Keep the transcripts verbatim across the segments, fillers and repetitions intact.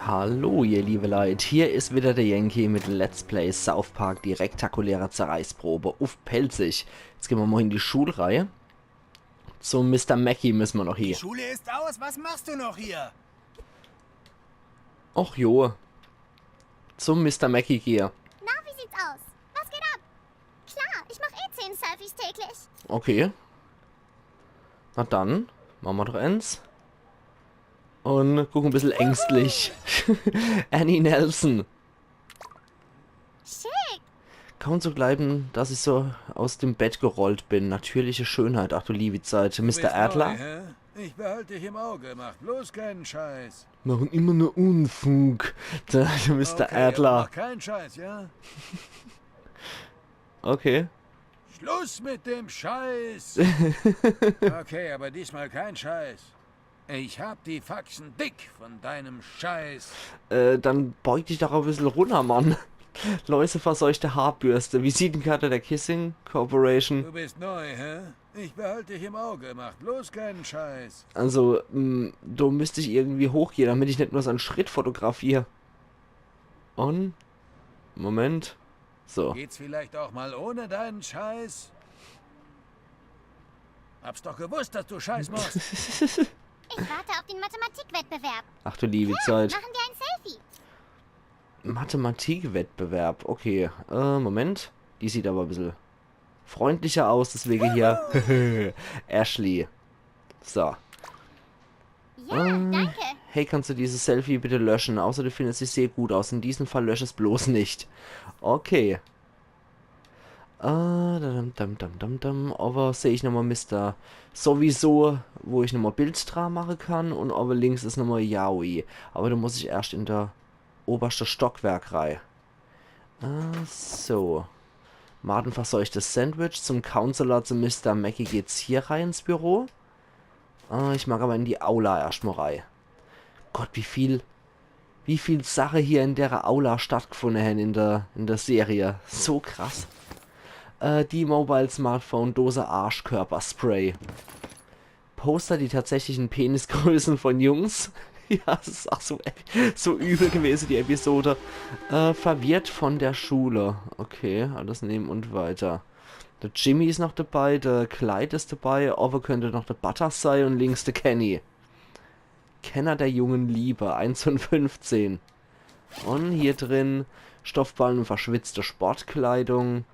Hallo, ihr liebe Leit, hier is wieder der Yankee mit Let's Play South Park, die rektakuläre Zerreißprobe uff Pälzisch. Jetzt gehn mer mol in die Schulreihe. Zum Mister Mackey müsse mer noch hie. Die Schule ist aus, was machst du noch hier? Och jo. Zum Mister Mackey gehe. Na, wie sieht's aus? Was geht ab? Klar, ich mach eh zehn Selfies täglich. Okay. Na dann, mache mer doch ens. Un gucke e bissel ängstlich. Annie Nelson. Schick. Kaum zu gleibe, dass ich so aus dem Bett gerollt bin. Natürliche Schönheit, ach du liewi Zeit. Mister Adler? Neu, hä? Ich behalt dich im Auge, mach bloß keinen Scheiß. Machen immer nur Unfug. Der, der Mister Adler. Okay, aber mach keinen Scheiß, ja? Okay. Schluss mit dem Scheiß! Okay, aber diesmal kein Scheiß. Ich hab die Faxen dick von deinem Scheiß. Äh, dann beug dich doch e bissel runner, Mann. Läuseverseuchte Haarbürste. Visitenkarte der Kissing Corporation. Du bist neu, hä? Ich behalt dich im Auge, mach bloß keinen Scheiß. Also, mm, do müsst ich irgendwie hochgehe, damit ich net nur sein Schritt fotografier. Un? Moment. So. Geht's vielleicht auch mal ohne deinen Scheiß? Hab's doch gewusst, dass du Scheiß machst. Ich warte auf den Mathematikwettbewerb. Ach du liewi Zeit. Machen wir ein Selfie. Mathematikwettbewerb, okay. Äh, Moment. Die sieht aber e bissel freundlicher aus, deswege hier. Ashley. So. Ja, äh, danke. Hey, kannst du dieses Selfie bitte löschen? Außer du findest, ich sehe gut aus. In diesem Fall lösch es bloß nicht. Okay. Äh, dam, dam, dam, dam, dam. Owwe seh ich nochmal Mister sowieso, wo ich nochmal Bild dra mache kann. Un owwe links is nochmal Yaoi. Aber do muss ich erscht in der oberschte Stockwerk rei. Äh, so. Madenverseuchtes Sandwich. Zum Counselor, zum Mister Mackey geht's hier rei ins Büro. Äh, ich mag aber in die Aula erscht mal rei. Gott, wie viel, wie viel Sache hier in der Aula stattgefunde hän in der, in der Serie. So krass. Äh, die Mobile Smartphone, Dose, Arschkörperspray. Poster, die tatsächlichen Penisgrößen von Jungs. Ja, das is auch so, so übel gewese, die Episode. Äh, verwirrt von der Schule. Okay, alles nehmen und weiter. Der Jimmy is noch dabei, der Clyde is dabei, owwe könnte noch der Butters sei un links der Kenny. Kenner der jungen Liebe, eins von fünfzehn. Un hier drin Stoffballen un verschwitzte Sportkleidung.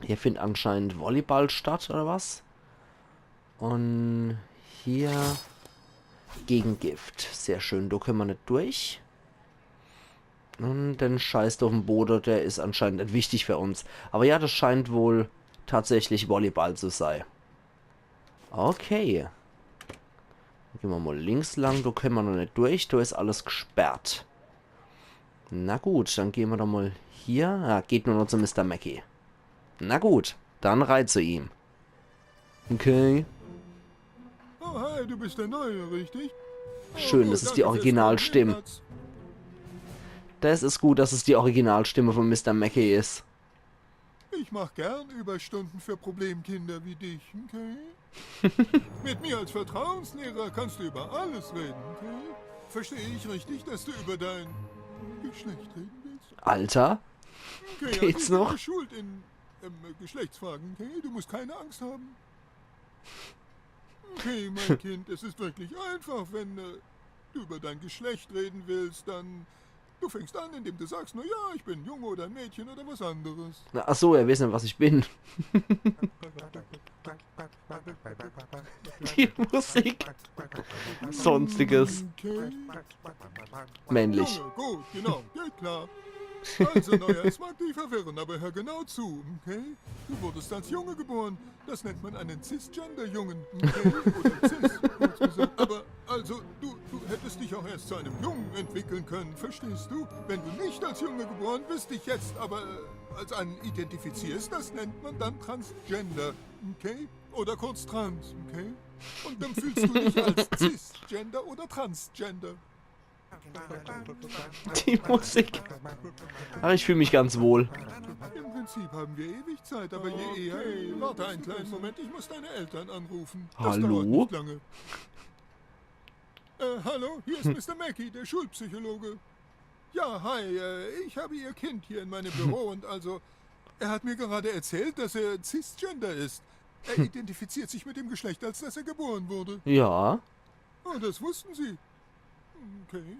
Hier findt anscheinend Volleyball statt, oder was? Un hier Gegengift. Sehr schön, do könne mer net durch. Un den Scheiß do uff'm Bode, der is anscheinend net wichtig für uns. Aber ja, das scheint wohl tatsächlich Volleyball zu sei. Okay. Dann gehn mer mal links lang, do könne mer noch net durch, do is alles gesperrt. Na gut, dann gehn mer doch mal hier. Ah, geht nur noch zu Mister Mackey. Na gut, dann rei zu ihm. Okay. Oh, hi, du bist der Neue, richtig? Oh, schön, gut, das is die Originalstimme. Das is gut, dass es die Originalstimme von Mister Mackey is. Ich mach gern Überstunden für Problemkinder wie dich, okay? Mit mir als Vertrauenslehrer kannst du über alles reden, okay? Verstehe ich richtig, dass du über dein Geschlecht reden willst? Alter. Okay, also ich bin geschult in, ähm, Geschlechtsfragen, okay? Du musst keine Angst haben. Okay, mein Kind, es ist wirklich einfach, wenn, äh, du über dein Geschlecht reden willst, dann du fängst an, indem du sagst, na ja, ich bin ein Junge oder ein Mädchen oder was anderes. Na, ach so, er weiß net, was ich bin. Die Musik. Sonstiges. Okay. Männlich. Junge, gut, genau, geht klar. Also, Neuer, es mag dich verwirren, aber hör genau zu, okay? Du wurdest als Junge geboren. Das nennt man einen Cisgender-Jungen, okay? Oder Cis, kurz gesagt. Aber, also, du, du hättest dich auch erst zu einem Jungen entwickeln können, verstehst du? Wenn du nicht als Junge geboren bist, dich jetzt aber, äh, als einen identifizierst, das nennt man dann Transgender, okay? Oder kurz Trans, okay? Und dann fühlst du dich als Cisgender oder Transgender. Die Musik. Aber ich fühl mich ganz wohl. Im Prinzip haben wir ewig Zeit, aber je eher... Okay, warte einen kleinen Moment, ich muss deine Eltern anrufen. Das dauert nicht lange. Hallo? Äh, hallo, hier ist Mister Mackey, der Schulpsychologe. Ja, hi, äh, ich habe Ihr Kind hier in meinem Büro und also, er hat mir gerade erzählt, dass er cisgender ist. Er identifiziert sich mit dem Geschlecht, als dass er geboren wurde. Ja. Oh, das wussten Sie. Okay.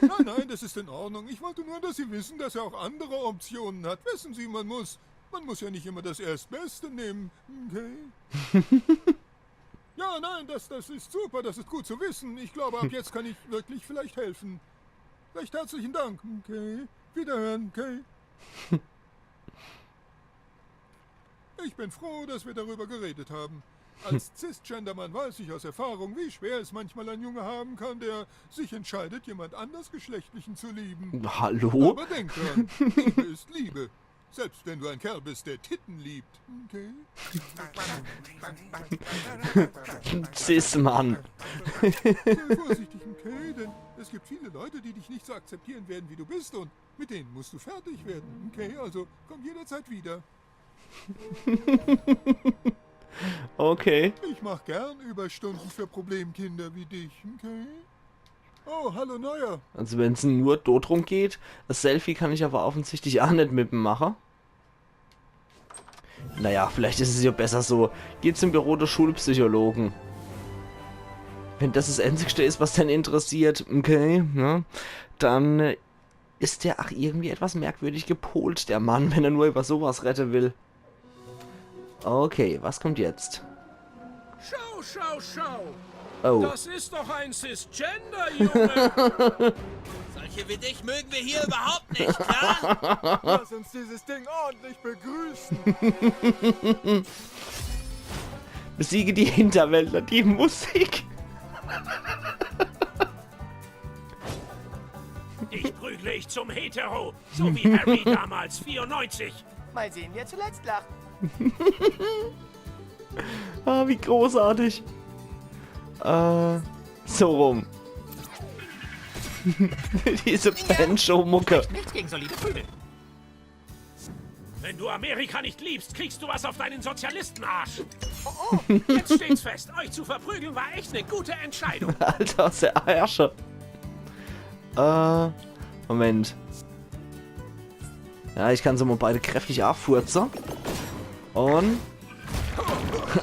Nein, nein, das ist in Ordnung. Ich wollte nur, dass Sie wissen, dass er auch andere Optionen hat. Wissen Sie, man muss, man muss ja nicht immer das Erstbeste nehmen. Okay. Ja, nein, das, das ist super, das ist gut zu wissen. Ich glaube, ab jetzt kann ich wirklich vielleicht helfen. Recht herzlichen Dank. Okay. Wiederhören, okay. Ich bin froh, dass wir darüber geredet haben. Als Cisgender-Mann weiß ich aus Erfahrung, wie schwer es manchmal ein Junge haben kann, der sich entscheidet, jemand anders Geschlechtlichen zu lieben. Hallo? Aber denk dran, Liebe ist Liebe. Selbst wenn du ein Kerl bist, der Titten liebt. Okay? Cis-Mann. Sei vorsichtig, okay? Denn es gibt viele Leute, die dich nicht so akzeptieren werden, wie du bist. Und mit denen musst du fertig werden, okay? Also komm jederzeit wieder. Okay. Ich mach gern Überstunden für Problemkinder wie dich, okay? Oh, hallo Neuer. Also wenn's nur dort drum geht, das Selfie kann ich aber offensichtlich auch net mit em mache. Naja, vielleicht is es ja besser so. Geh zum Büro des Schulpsychologen. Wenn das das Einzigste is, was den interessiert, okay, ne? Dann äh, is der ach irgendwie etwas merkwürdig gepolt, der Mann, wenn er nur über sowas rette will. Okay, was kommt jetzt? Schau, schau, schau. Oh, Das ist doch ein Cisgender-Junge. Solche wie dich mögen wir hier überhaupt nicht, klar? Lass uns dieses Ding ordentlich begrüßen. besiege die Hinterwäldler, die Musik. Dich prügle ich zum Hetero, so wie Harry damals vierundneunzig. Mal sehen, wer zuletzt lacht. Ah, wie großartig. Äh, so rum. Diese Banjo-Mucke. Nichts gegen solide Prügel. Wenn du Amerika nicht liebst, kriegst du was auf deinen Sozialistenarsch. Oh, oh, jetzt steht's fest. Euch zu verprügeln war echt eine gute Entscheidung. Alter, was der Ärsche. Äh, Moment. Ja, ich kann se mal beide kräftig affurze. Und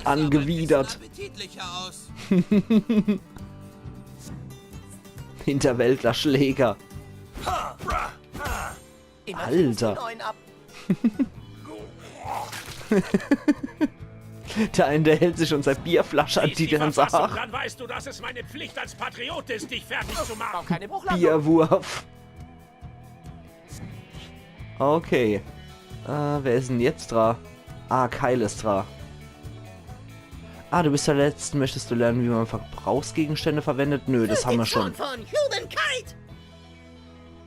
angewidert. Appetitlicher aus. Hinterwäldler-Schläger. Immer Alter. Die neuen ab. Der eine, der hält sich schon sei Bierflasche an die ganze Verfassung, Sache. Dann weißt du, dass es meine Pflicht als Patriot ist, dich fertig zu Brauch machen. Keine Bruchlandung. Bierwurf. Okay. Äh, wer is denn jetzt dra? Ah, Kyle is dra. Ah, du bist ja letzt. Möchtest du lernen, wie man Verbrauchsgegenstände verwendet? Nö, das haben wir schon. Von Human Kite.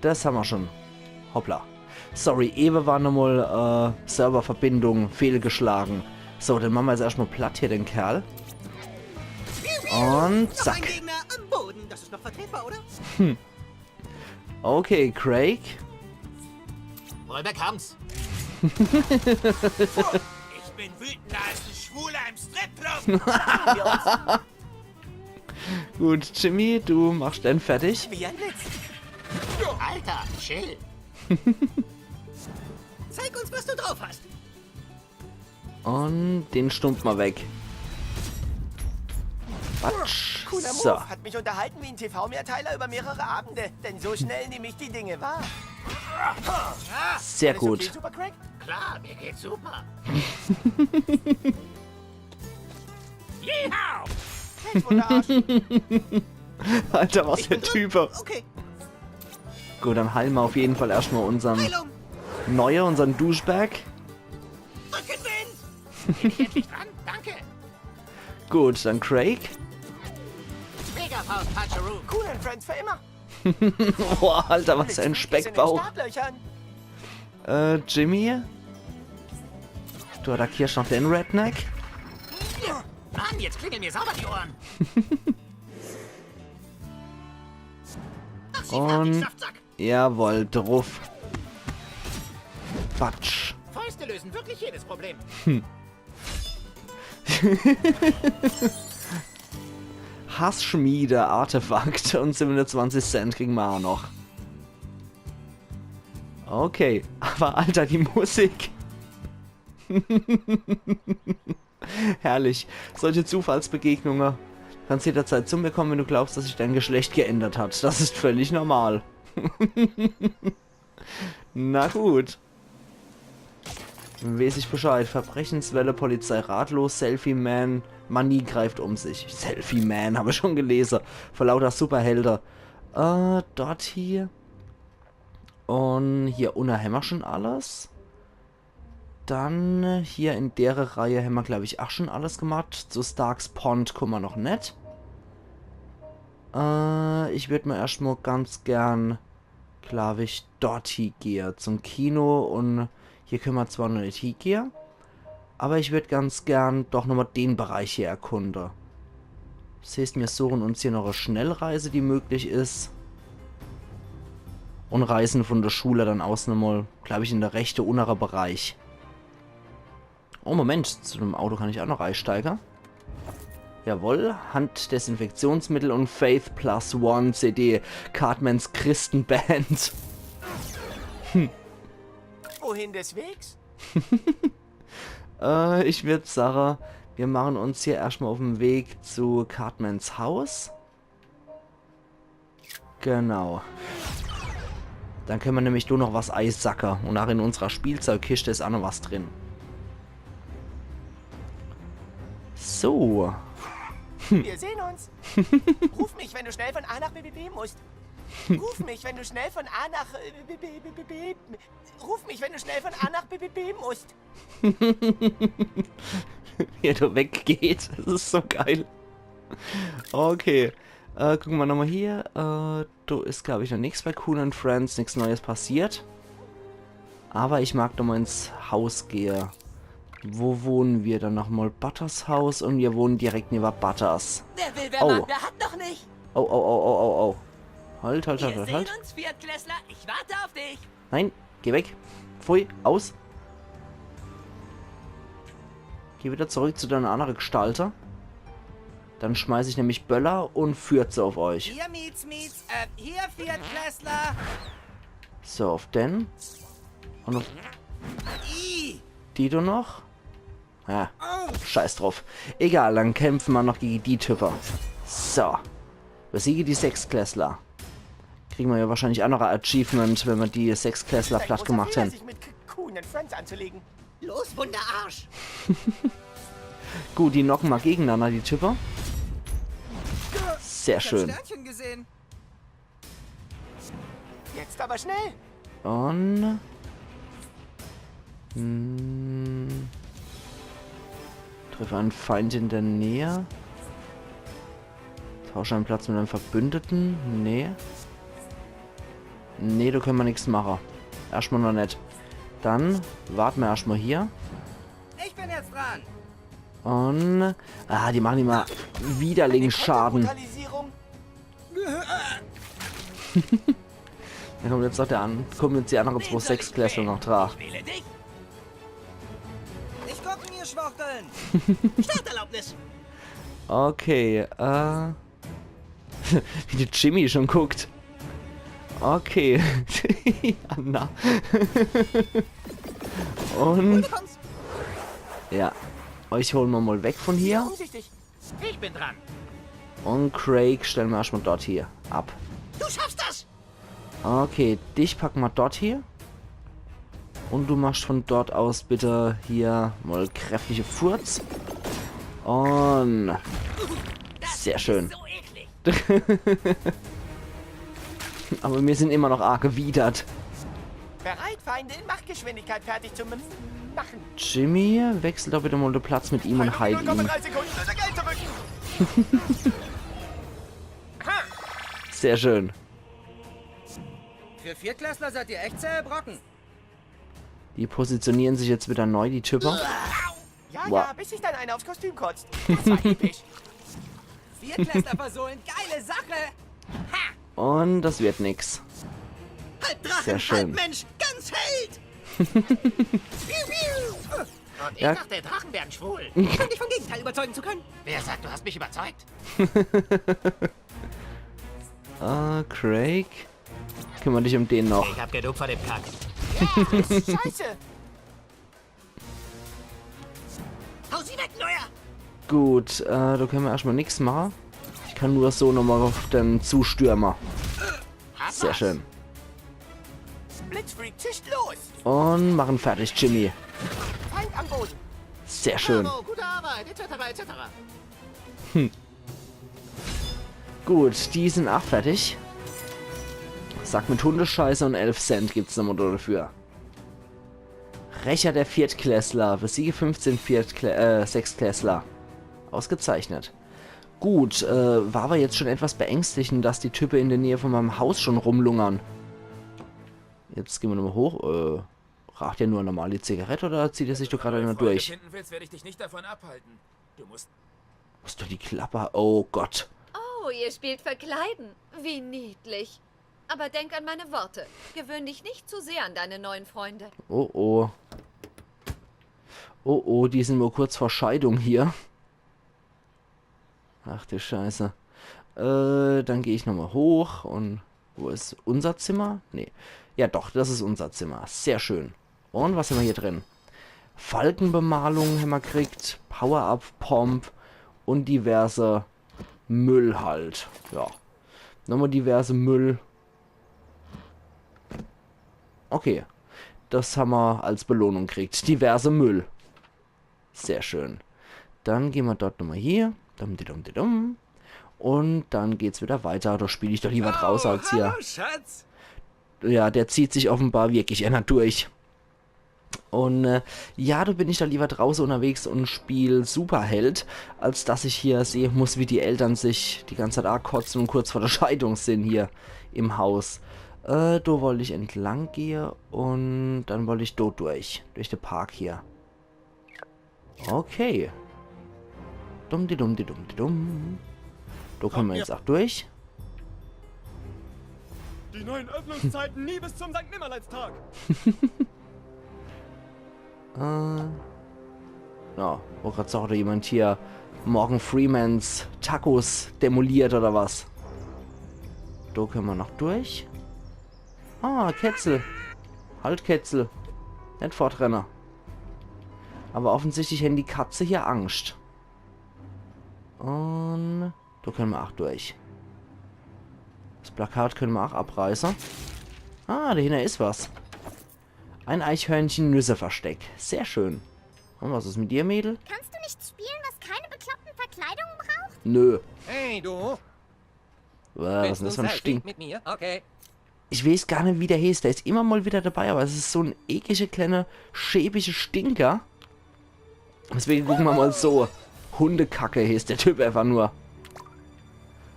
Das haben wir schon. Hoppla. Sorry, ewe war nochmal äh, Serververbindung fehlgeschlagen. So, den machen wir jetzt erstmal platt hier, den Kerl. Und Noch ein zack. Gegner am Boden. Das ist noch vertretbar, oder? Okay, Craig. Rollback haben's. Ich bin wütender als ein Schwuler im Stripclub. Gut, Jimmy, du machst den fertig. Wie ein Blitz. Alter, chill. Zeig uns, was du drauf hast. Und den stumpt mal weg. Batsch. Cooler Move. So. Hat mich unterhalten wie ein T V-Mehrteiler über mehrere Abende. Denn so schnell nehme ich die Dinge wahr. Sehr Alles okay, gut. Super Craig? Klar, mir geht's super. Yeehaw! Mensch, Wunderarsch. Alter, was für Type. Okay, Gut, dann heilen wir auf jeden Fall erstmal unseren Heilung. Neuer, unseren Douchebag. Rückenwind. Bin ich endlich dran? Danke. Gut, dann Craig. Mega Faust, Puncheroo. Cool and Friends für immer. Boah, Alter, was für ein Mit Squeakies in den Speckbauch. Startlöchern. Äh, Jimmy. Du attackierst noch den Redneck. Mann, jetzt klingeln mir sauber die Ohren. Und jawohl, druff. Batsch. Fäuste lösen wirklich jedes Problem. Hassschmiede-Artefakt und siebenundzwanzig Cent kriegen wir auch noch. Okay, aber Alter, die Musik. Herrlich. Solche Zufallsbegegnungen. Du kannst jederzeit zu mir kommen, wenn du glaubst, dass sich dein Geschlecht geändert hat. Das ist völlig normal. Na gut. Weiß ich Bescheid. Verbrechenswelle, Polizei ratlos, Selfie-Man, Manie greift um sich. Selfie-Man, habe ich schon gelesen. Vor lauter Superhelde. Äh, dort hier. Und hier unne hämmer schon alles. Dann hier in dere Reihe hämmer, glaub ich, ach schon alles gemacht. Zu Starks Pond kummer noch net. Äh, ich würd mal erscht mal ganz gern, glaub ich, dort hie gehe zum Kino. Und hier könne mer zwar noch net hie gehe, aber ich würd ganz gern doch nochmal den Bereich hier erkunde. Das heißt, mir suchen uns hier noch e Schnellreise, die möglich is. Und reisen von der Schule dann aus nochmal, glaub ich, in der rechte unnere Bereich. Oh, Moment, zu dem Auto kann ich auch noch einsteigen. Jawohl, Handdesinfektionsmittel und Faith Plus One C D, Cartmans Christenband. Wohin des Wegs? Äh, ich würd sagen, wir machen uns hier erstmal auf den Weg zu Cartmans Haus. Genau. Dann können wir nämlich nur noch was eisacken. Und auch in unserer Spielzeugkiste ist auch noch was drin. So. Wir sehen uns. Ruf mich, wenn du schnell von A nach B B B musst. Ruf mich, wenn du schnell von A nach äh, B B B. Ruf mich, wenn du schnell von A nach B B B musst. Wie er da weggeht. Das ist so geil. Okay. Äh, gucken wir nochmal hier. Äh, da ist, glaube ich, noch nichts bei Coon and Friends. Nichts Neues passiert. Aber ich mag nochmal ins Haus gehe. Wo wohnen wir dann nochmal? Butters Haus und wir wohnen direkt neben Butters. Wer will, wer Oh. mag, wer hat noch nicht. Oh, oh, oh, oh, oh, oh. Halt, halt, halt, Wir halt, sehen halt. Uns, Viertklässler. Ich warte auf dich. Nein, geh weg. Pfui, aus. Geh wieder zurück zu deiner anderen Gestalte. Dann schmeiß ich nämlich Böller und Fürze auf euch. Hier, Mietz, Mietz, äh, hier, Viertklässler. So, auf den. Und auf I. die do noch. Ja, scheiß drauf. Egal, dann kämpfen wir noch gegen die Typen. So. Besiege die Sechstklässler. Kriegen wir ja wahrscheinlich auch noch ein Achievement, wenn wir die Sechstklässler platt gemacht Fehler, haben. Sich mit Coon and Friends anzulegen. Los, Wunderaarsch. Gut, die knocken mal gegeneinander, die Typen. Sehr schön. Sternchen gesehen. Jetzt aber schnell. Und... Hm, treffe einen Feind in der Nähe. Tausche einen Platz mit einem Verbündeten. Nee. Nee, da können wir nichts machen. Erstmal noch nicht. Dann warten wir erstmal hier. Ich bin jetzt dran. Und... Ah, die machen immer widerlichen Schaden. Brutalisierung. Dann kommt jetzt noch der an. Kommen jetzt die anderen zwei Sechstklässler noch dran. Ich wähle dich. Ich gucke mir Schwuchteln. Starterlaubnis. Okay, äh. Wie der Jimmy schon guckt. Okay. Anna. Und... Ja. Euch holen wir mal weg von hier. Umsichtig. Ich bin dran. Und Craig stellen wir erstmal dort hier ab. Du schaffst das. Okay, dich packen wir dort hier. Und du machst von dort aus bitte hier mal kräftige Furz. Und... Sehr schön. So eklig. Aber wir sind immer noch arg gewidert. Bereit, Feinde in Machgeschwindigkeit fertig zu m- machen. Jimmy, wechsel doch bitte mal den Platz mit ihm und heil ihn. Null Komma drei Sekunden oder Geld zurück. Sehr schön. Für Viertklässler seid ihr echt zähe Brocken. Die positionieren sich jetzt wieder neu, die Typen. Ja, Wow. Ja, bis sich dann einer aufs Kostüm kotzt. Das war episch. Viertklässler versohlen, geile Sache. Und das wird nix. Halb Drachen, Sehr schön. Halb Mensch, ganz Held. Piu, piu. Und ich Ja. dachte, Drachen wären schwul. Um dich vom Gegenteil überzeugen zu können. Wer sagt, du hast mich überzeugt? Ah, Craig. Kümmer dich um den noch. Ich hab genug von dem Kack. Scheiße! Hau sie weg, Neuer! Gut, äh, do kenne mer erschtmol nix mache. Ich kann nur so nochmol uff den zustürme. Sehr schön. Blitzfreak zischt los! Un mache fertig, Jimmy. Feind am Boden! Sehr schön. Bravo, gute Arbeit, et cetera, et cetera. Gut, die sin ach fertig. Sack mit Hundescheiße un elf Cent gibt's nochmol dafür. Rächer der Viertklässler. Besiege fünfzehn Viertklä äh, Sechstklässler. Ausgezeichnet. Gut, äh, war awwer jetzt schun etwas beängstigend, dass die Type in de Näh vun meim Haus schun rumlungere. Jetzt gehn mer nochmol hoch. Äh, raacht der nur e normali Zigarett oder zieht er sich do grad einer durch? Finden willst, werde ich dich nicht davon abhalten. Du musst Musst du die Klappe? Oh Gott. Oh, ihr spielt Verkleiden. Wie niedlich. Aber denk an meine Worte. Gewöhn dich nicht zu sehr an deine neuen Freunde. Oh oh. Oh oh, die sin wohl kurz vor Scheidung hier. Ach du Scheiße. Äh, dann geh ich nochmol hoch un wo is unser Zimmer? Nee. Ja doch, das is unser Zimmer. Sehr schön. Un was hämmer hier drin? Falkenbemalung hämmer kriegt, Power-Up-Pomp un diverse Müll halt. Ja. Nochmol diverse Müll. Okay. Das hämmer als Belohnung kriegt. Diverse Müll. Sehr schön. Dann gehn mer dort nochmol hier. Dum, di, dum, di, dum. Un dann geht's wieder weiter. Do spiel ich doch liewer drauße als hier. Hallo, Schatz! Ja, der zieht sich offenbar wirklich einer durch. Un äh, ja, do bin ich doch liewer drauße unnerwegs un spiel Superheld, als dass ich hier sehe muss, wie die Eltern sich die ganze Zeit akotze un kurz vor der Scheidung sin hier im Haus. Äh, do wollt ich entlang gehe un dann wollt ich do durch, durch de Park hier. Okay. Dum di dum di dum di dum. Do kenne mer jetzt ach durch. Die neuen Öffnungszeiten nie bis zum Sankt Nimmerleinstag. Äh. Ja, wo grad sagt jemand hier Morgan Freemans Tacos demoliert oder was? Do kenne mer noch durch. Ah, Kätzel. Halt, Kätzel. Net fortrenne. Awwer offensichtlich hän die Katze hier Angscht. Un do kenne mer ach durch. Das Plakat kenne mer ach abreiße. Ah, dahinner is was. Ein Eichhörnchen-Nüsse-Versteck. Sehr schön. Un was is mit dir, Mädel? Kannst du nicht spielen, was keine bekloppten Verkleidungen braucht? Nö. Hey, du! Äh, was is denn das für ein Selfie Stink? Mit mir? Okay. Ich weeß gar net, wie der heeßt. Der is immer mol wieder dabei, awwer es is so en eklische, kleine, schäbische Stinker. Deswege gucke mer mol so. Hundekacke heeßt der Typ einfach nur.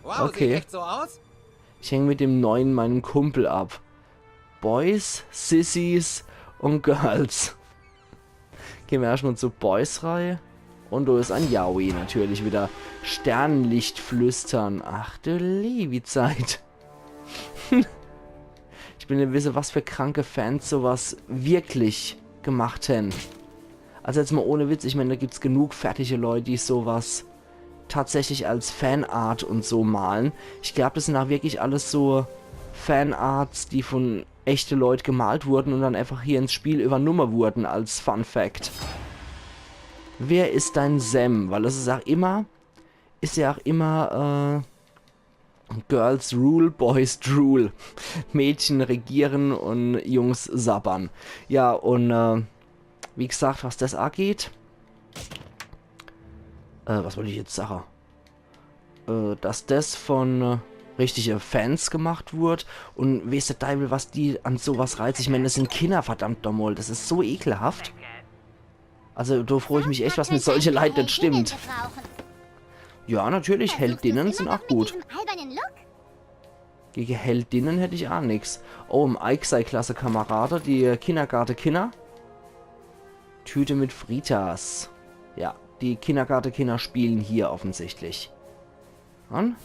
Wow, Okay. Sieht echt so aus? Ich häng mit dem Neuen, meinem Kumpel, ab. Boys, Sissies un Girls. Gehn mer erschtmol zu Boys rei. Un do is en Yaoi natürlich wieder. Sternenlicht flüstern. Ach du liewi Zeit. Ich bin net wisse, was für kranke Fans sowas wirklich gemacht hän. Also jetzt mol ohne Witz, ich mein, do gibt's genug fertige Leut, die sowas tatsächlich als Fanart un so malen. Ich glaab, das sin ach wirklich alles so Fanarts, die vun echte Leut gemalt wurden un dann einfach hier ins Spiel iwwernumme wurden als Fun Fact. Wer is dein Sam? Weil das is ach immer, is ja ach immer, äh, Girls rule, boys drool. Mädchen regieren un Jungs sabbern. Ja, un, äh, wie gesagt, was das ageht, äh, was wollt ich jetzt sache? Äh, dass das vun, äh, richtige Fans gemacht wurd un weeß der Deiwel, was die an sowas reizt. Ich mein, das sin Kinner, verdammt nochmol. Das is so ekelhaft. Also, do froo ich mich echt, was mit solche Leit net stimmt. Ja, natürlich, Heldinnen sin ach gut. Gege Heldinnen hätt ich ach nix. Oh, em Ike sei Klassekameraden, die Kinnergartenkinner. Tüte mit Fritas. Ja, die Kinnergartenkinner spielen hier offensichtlich. Mann?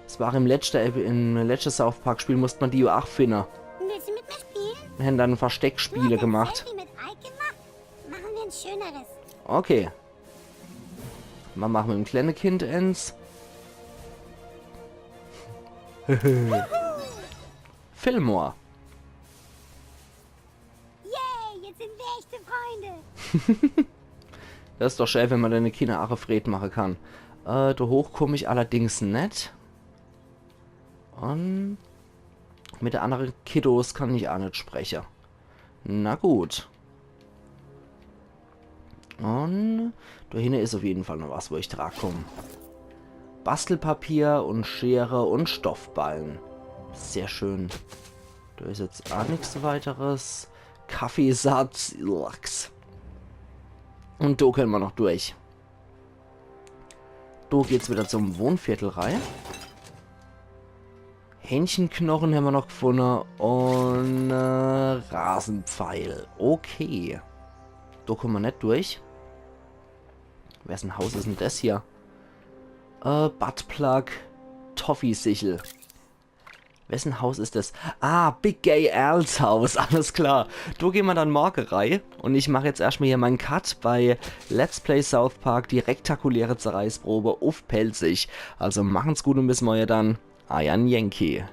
Es war im letschte, im letschte South Park Spiel, musst mer die jo ach finne. Willst du mit mir spielen? Mir hän dann Versteckspiele gemacht. Selfie mit Ike gemacht? Machen wir ein Schöneres. Okay. Mer mache mit dem kleine Kind ens. Fillmore. Yay, jetzt sind wir echte Freunde. Das is doch schää, wenn mer denne Kinner ach e Freed mache kann. Äh, do hoch komm ich allerdings net. Un mit de annere Kiddos kann ich ach net spreche. Na gut. Un do hinne is uff jeden Fall noch was, wo ich dra komm. Bastelpapier un Schere un Stoffballe. Sehr schön. Do is jetzt ach nix weiteres. Kaffeesatz. Lachs. Un do kenne mer noch durch. Do geht's wieder zum Wohnviertel rei. Hähnchenknoche hämmer noch gfunne un äh, Rasenpfeil. Okay. Do komm mer net durch. Wessen Haus is denn des hier? Äh, Buttplug. Toffee-Sichel. Wessen Haus is des? Ah, Big Gay Als Haus. Alles klar. Do gehn mer dann morge rei. Un ich mach jetzt erschtmol hier mein Cut bei Let's Play South Park, die rektakuläre Zerreißprobe uff Pälzisch. Also machen's gut un bis morge dann. Eier Yankee.